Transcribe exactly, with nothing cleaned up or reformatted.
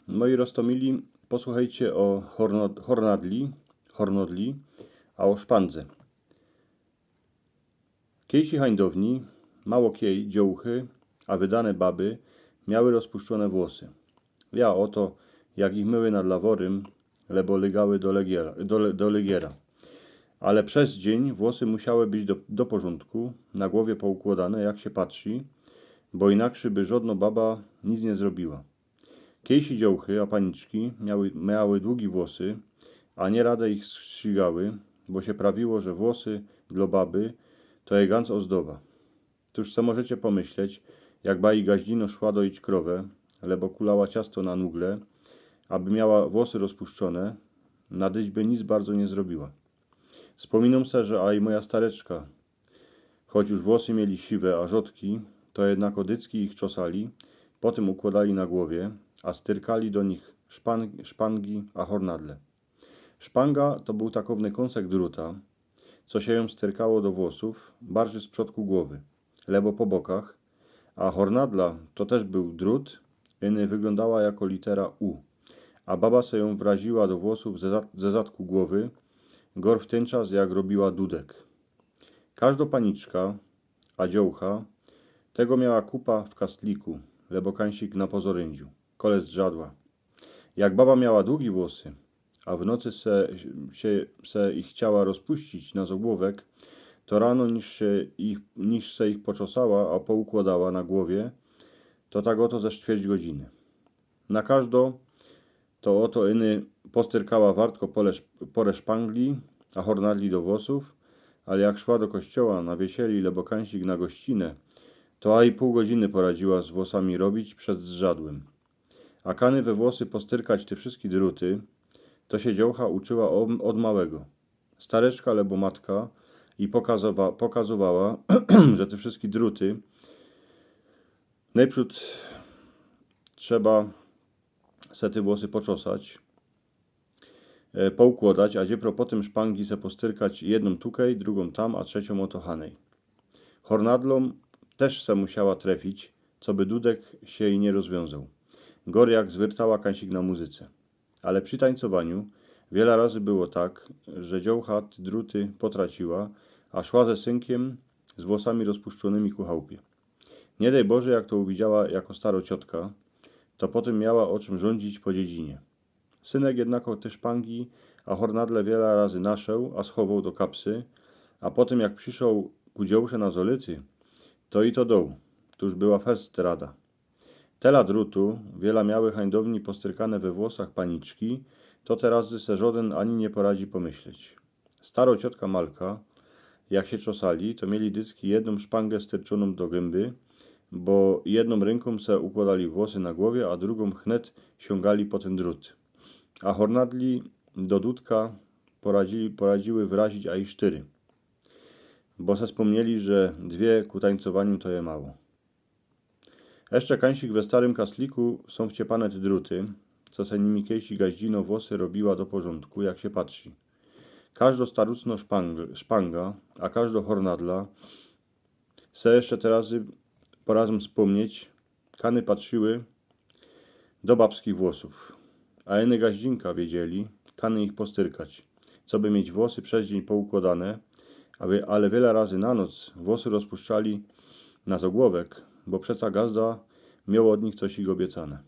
Moi roztōmili, posłuchejcie ô horno-, hornadli, hornodli, a ô szpandze. Kiejsi hańdowni, mało kiej dziołchy, a wydane baby miały rozpuszczōne włosy. Ja ô to, jak ich myły nad laworym, lebo lygały do legiera, do, le- do legiera. Ale przez dziyń włosy musiały być do, do porządku, na głowie poukłodane, jak sie patrzi, bo inakszy by żodno baba nic niy zrobiła. Kiejsi dziołchy, a paniczki miały, miały długi włosy, a niy rade ich strzigały, bo sie prawiło, że włosy dlo baby to je ganc ozdoba. Tōż co możecie pomyśleć, jak baji gaździno szła doić krowę, lebo kulała ciasto na nugle, aby miała włosy rozpuszczōne, na dyć by nic bardzo niy zrobiła. Spōminōm se, że aj moja stareczka, choć już włosy mieli siwe a rzodki, to jednak ô dycki ich czosali, potym ukłodali na głowie, a styrkali do nich szpan- szpangi a hornadle. Szpanga to bōł takowny kōnsek druta, co sie jōm styrkało do włosōw, bardzij z przodku głowy, lebo po bokach, a hornadla to tyż bōł drut, iny wyglōndała jako litera U, a baba se jōm wraziła do włosōw ze, zad- ze zadku głowy, gor w tyn czas, jak robiła dudek. Kożdo paniczka, a dziołcha, tego miała kupa w kastliku, lebo kańsik na pozoryndżu, kole zdrzadła. Jak baba miała długi włosy, a w nocy se, sie, se ich chciała rozpuścić na zogłowek, to rano, niż se ich, niż se ich poczosała, a poukłodała na głowie, to tak ôto ze sztwierć godziny. Na kożdo to ôto iny postyrkała wartko pole, porę szpangli, a hornadli do włosōw, ale jak szła do kościoła na wiesieli, lebo kańsik na gościny, to aj pōł godziny poradziła z włosami robić przed zdrzadłym. A kany we włosy postyrkać te wszyjske druty, to sie dziołcha uczyła ô- ôd małego. Stareczka lebo matka i pokazowa- pokazowała, że te wszyjske druty, nojprzōd trzeba se te włosy poczosać, e, poukłodać, a dziepro potym szpangi se postyrkać, jednōm tukej, drugōm tam, a trzeciōm ôto hanej. Hornadlōm tyż se musiała trefić, coby dudek sie ji niy rozwiōnzoł. Gor jak zwyrtała kańsik na muzyce. Ale przi tańcowaniu wiela razy było tak, że dziołcha te druty potraciła, a szła ze synkiym z włosami rozpuszczōnymi ku chałpie. Niy dej Boże, jak to uwidziała jako staro ciotka, to potym miała ô czym rządzić po dziedzinie. Synek jednako te szpangi a hornadle wiela razy naszoł, a schowoł do kapsy, a potym jak prziszoł ku dziołsze na zolyty, to i to doł. Tōż była fest rada. Tela drutu wiela miały hańdowni postyrkane we włosach paniczki, to te razy se żodyn ani niy poradzi pomyśleć. Staro ciotka Malka, jak sie czosali, to mieli dycki jednōm szpangę styrczōnōm do gymby, bo jednōm rynkōm se ukłodali włosy na głowie, a drugōm hnet siōngali po tyn drut. A hornadli do dudka poradzi- poradziły wyrazić aj sztyry, bo se spōmnieli, że dwie ku tańcowaniu to je mało. Jeszcze kańsik we starym kastliku sōm wciepane te druty, co se nimi kiejsi gaździno włosy robiła do porzōndku, jak sie patrzi. Kożdo starucno szpang- szpanga, a kożdo hornadla, se jeszcze te razy porazōm spōmnieć, kany patrziły do babskich włosōw. A iny gaździnka wiedzieli, kany ich postyrkać, coby mieć włosy przez dziyń poukłodane, aby, ale wiela razy na noc włosy rozpuszczali na zogłowek, bo przeca gazda mioł ôd nich coś ich ôbiecane.